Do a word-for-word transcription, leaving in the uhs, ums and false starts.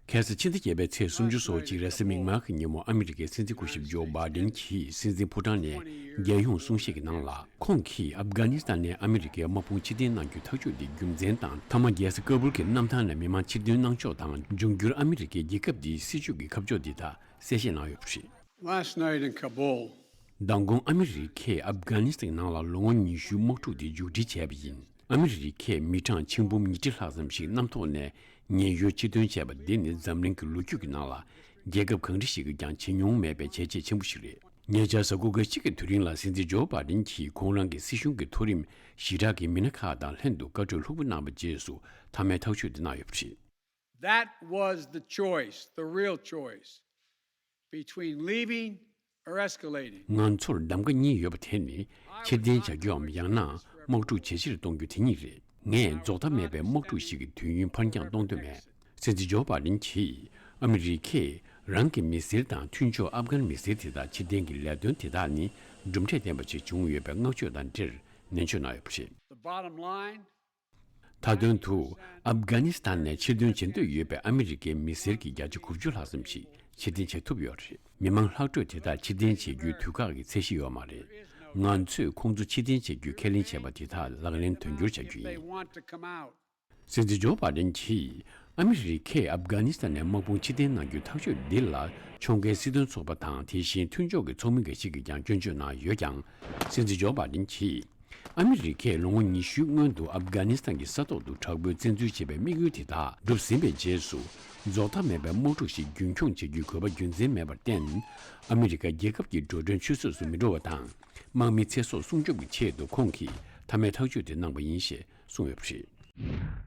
ཁ་སང་ཕྱི་ཟླ་བརྒྱད་པའི་ཚེས་སུམ་ཅུ་སོ་གཅིག་རེས་གཟའ་མིག་དམར་གྱི་ཉིན་མོ་ཨ་མི་རི་ཀའི་སྲིད་འཛིན་སྐུ་ཞབས་ཇོ་བྷའི་ཌེན་གྱིས་སྲིད་འཛིན་ཕོ་བྲང་ནས་རྒྱལ་ཡོངས་གསུང་བཤད་ཀྱི་ནང་ལ། ཁོང་གིས་ཨབ་གྷ་ནི་སི་ཐན་ནས་ཨ་མི་རི་ཀའི་དམག་དཔུང་ཕྱིར་འཐེན་གནང་རྒྱུ་ཐག་གཅོད་དེའི་རྒྱུ་མཚན་དང་། མཐའ་མ་རྒྱལ་ས་ཀ་བུལ་གྱི་གནམ་ཐང་ནས་མི་མང་ཕྱིར་འདོན་གནང་ཕྱོགས་དང་། འབྱུང་འགྱུར་ཨ་མི་རི་ཀའི་རྒྱལ་ཁབ་འདིའི་སྲིད་ཇུས་ཀྱི་ཁ་ཕྱོགས་འདི་དག་གསལ་བཤད་གནང་ཡོད་པ་རེད། Last night in Kabul, མདང་དགོང་ཨ་མི་རི་ཀས་ཨབ་གྷ་ནི་སི་ཐན་ནང་ལ་ལོ་ངོ་ཉི་ཤུའི་དམག་འཁྲུག་དེ་མཇུག་སྒྲིལ་བྱས་པ་ཡིན། ཨ་མི་རི་ཀས་མི་གྲངས་ཆིག་འབུམ་ཉིས་ཁྲི་ལྷག་ཙམ་ཞིག་གནམ་ཐོག་ནས་ཉེན་གཡོལ་ཕྱིར་འདོན་བྱས་པ་འདི་ནི་འཛམ་གླིང་གི་ལོ་རྒྱུས་ཀྱི་ནང་ལ་རྒྱལ་ཁབ་གང་འདྲ་ཞིག་གིས་ཀྱང་བྱེད་མྱོང་མེད་པའི་བྱས་རྗེས་ཆེན་པོ་ཞིག་རེད། ཉེ་ཆར་གཟའ་འཁོར་འགའ་ཞིག་གི་དུས་རིང་ལ་སྲིད་འཛིན་ཇོ་བྷའི་ཌེན་གྱིས་ཁོང་རང་གི་སྲིད་གཞུང་གི་མཐོ་རིམ་ཞེ་དྲག་གི་མི་སྣ་ཁག་དང་ལྷན་དུ་བཀའ་གྲོས་ལྷུག་པོ་གནང་བའི་རྗེས་སུ་མཐའ་མའི་ཐག་གཅོད་དེ་གནང་ཡོད་པ་རེད། That was the choice, the real choice, between leaving or escalating. ང་ཚོར་གདམ་ག་གཉིས་ཡོད་པ་དེ་ནི་ཕྱིར་འཐེན་བྱ་རྒྱུའམ་ཡང་ན་དམག་འཁྲུག་ཇེ་ཆེར་གཏོང་རྒྱུ་དེ་གཉིས་རེད། ངས་རྫོགས་མཐའ་མེད་པའི་དམག་འཁྲུག་ཞིག་གི་དུས་ཡུན་ཕར་འགྱངས་གཏོང་འདོད་མེད། སྲིད་འཛིན་ཇོ་བྷའི་ཌེན་གྱིས་ཨ་མི་རི་ཀས་རང་གི་མི་སེར་དང་མཐུན་ཕྱོགས་ཨབ་གྷན་མི་སེར་དེ་དག་ཕྱིར་འཐེན་གྱི་ལས་དོན་དེ་དག་ནི་གྲུབ་འབྲས་ལྡན་པ་ཞིག་བྱུང་ཡོད་པའི་བསྔགས་བརྗོད་དང་འབྲེལ་ནན་བརྗོད་གནང་ཡོད་པ་རེད། The bottom line, མཐའ་དོན་དུ་ཨབ་གྷ་ནི་སི་ཐན་ནས་ཕྱིར་འདོན་བྱེད་འདོད་ཡོད་པའི་ཨ་མི་རི་ཀའི་མི་སེར་གྱི་བརྒྱ་ཆ་དགུ་བཅུ་ལྷག་ཙམ་ཞིག་ཕྱིར་འཐེན་བྱེད་ཐུབ་ཡོད་རེད། མི་མང་ལྷག་འཕྲོས་དེ་དག་ཕྱིར་འཐེན་བྱེད་རྒྱུའི་དུས་བཀག་གི་ཚད་གཞི་ཡོད་མ་རེད། ང་ཚོས་ཁོང་ཚོ་ཕྱིར་འཐེན་བྱེད་རྒྱུའི་ཁས་ལེན་བྱས་པ་དེ་དག་ལག་ལེན་དོན་འཁྱོལ་བྱ་རྒྱུ་ཡིན། སྲིད་འཛིན་ཇོ་བྷའི་ཌེན་གྱིས་ཨ་མི་རི་ཀས་ཨབ་གྷ་ནི་སི་ཐན་ནས་དམག་དཔུང་ཕྱིར་འཐེན་གནང་རྒྱུའི་ཐག་གཅོད་འདི་ལ་ཕྱོགས་འགལ་སྲིད་དོན་ཚོགས་པ་དང་དེ་བཞིན་མཐུན་ཕྱོགས་ཀྱི་ཚོགས་མི་འགའ་ཞིག་གིས་ཀྱང་སྐྱོན་བརྗོད་གནང་ཡོད་ཀྱང་། སྲིད་འཛིན་ཇོ་བྷའི་ཌེན་གྱིས་ཨ་མི་རི་ཀས་ལོ་ངོ་ཉི་ཤུའི་སྔོན་དུ་ཨབ་གྷ་ནི་སི་ཐན་གྱི་ས་ཐོག་ཏུ་དྲག་པོའི་བཙན་འཛུལ་བྱེད་པའི་དམིགས་ཡུལ་དེ་དག་གྲུབ་ཟིན་པའི་རྗེས་སུ། རྫོགས་མཐའ་མེད་པའི་དམག་འཁྲུག་ཞིག་རྒྱུན་འཁྱོངས་བྱ་རྒྱུའི་དགོས་པ་རྒྱུ་མཚན་མེད་པར་བརྟེན། ཨ་མི་རི་ཀ་རྒྱལ་ཁབ་ཀྱི་འགྲོ་གྲོན་ཆུད་ཟོས་སུ་མི་འགྲོ་བ་དང་། དམག་མི་ཚེ་སྲོག་སྲུང་སྐྱོབ་ཀྱི་ཆེད་དུ་ཁོང་གིས་མཐའ་མའི་ཐག་གཅོད་དེ་གནང་པ་ཡིན་ཞེས་གསུངས་ཡོད་པ་རེད།